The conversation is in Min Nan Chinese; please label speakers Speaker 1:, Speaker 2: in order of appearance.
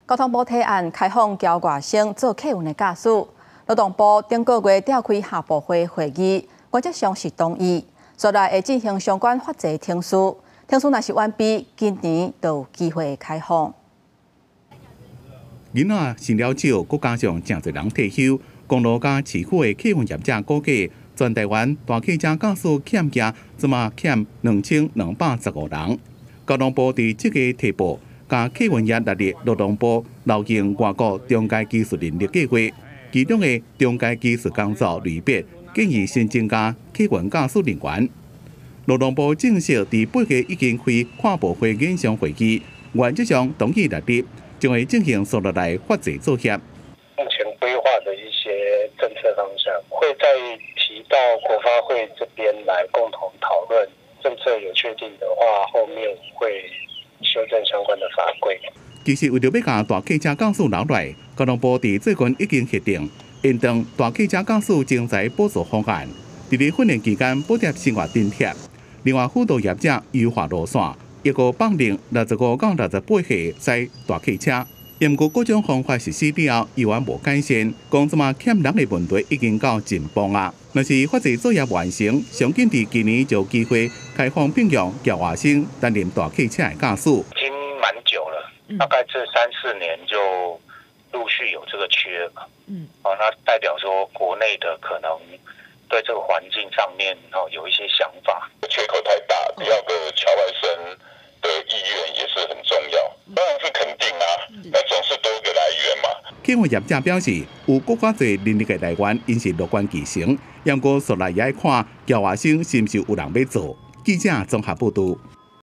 Speaker 1: 交通部提案開放僑外生做客運的駕駛，勞動部頂個月召開下部會會議，原則上是同意，紲來會進行相關法制程序，程序若是完備，今年就有機會開放。
Speaker 2: 囡仔生了少，閣加上誠濟人退休，公路佮市區的客運業者估計，全台灣大客車駕駛欠缺，這馬欠2215人。交通部佇這个提報，共客運業納入勞動部勞用外國中階技術人力計劃，其中的中階技術工作類別建議新增加客運駕駛人員。勞動部正式佇8月已經開跨部會研商會議，原則上同意納入，將會進行紲落來法制作業。
Speaker 3: 目前規劃的一些政策方向，會再提到國發會這邊來共同討論。政策有確定的話，後面會修正相關的法規。
Speaker 2: 其實為著欲共大客車駕駛留來，交通部佇最近已經核定延長大客車駕駛徵才補助方案，佇咧訓練期間補貼生活津貼。另外，輔導業者優化路線，一個放齡65到68歲駛大客車。毋過各種方法實施了後，猶原無改善，講這馬欠人的問題已經到盡崩啊！若是法制作業完成，上緊佇今年就有機會開放聘用僑外生擔任大客車的駕駛。
Speaker 4: 已經蠻久了，大概這三四年就陸續有這個缺嘛。哦，那代表說國內的可能對這個環境上面哦有一些想法。
Speaker 5: 缺口太大，第二個僑外生的意願也是很重要，當然是肯定啊，那總是多個來源嘛。
Speaker 2: 客運業者表示，有閣較濟人力的來源，𪜶是樂觀其成。毋過紲來也愛看僑外生是毋是有人欲做。記者綜合報導。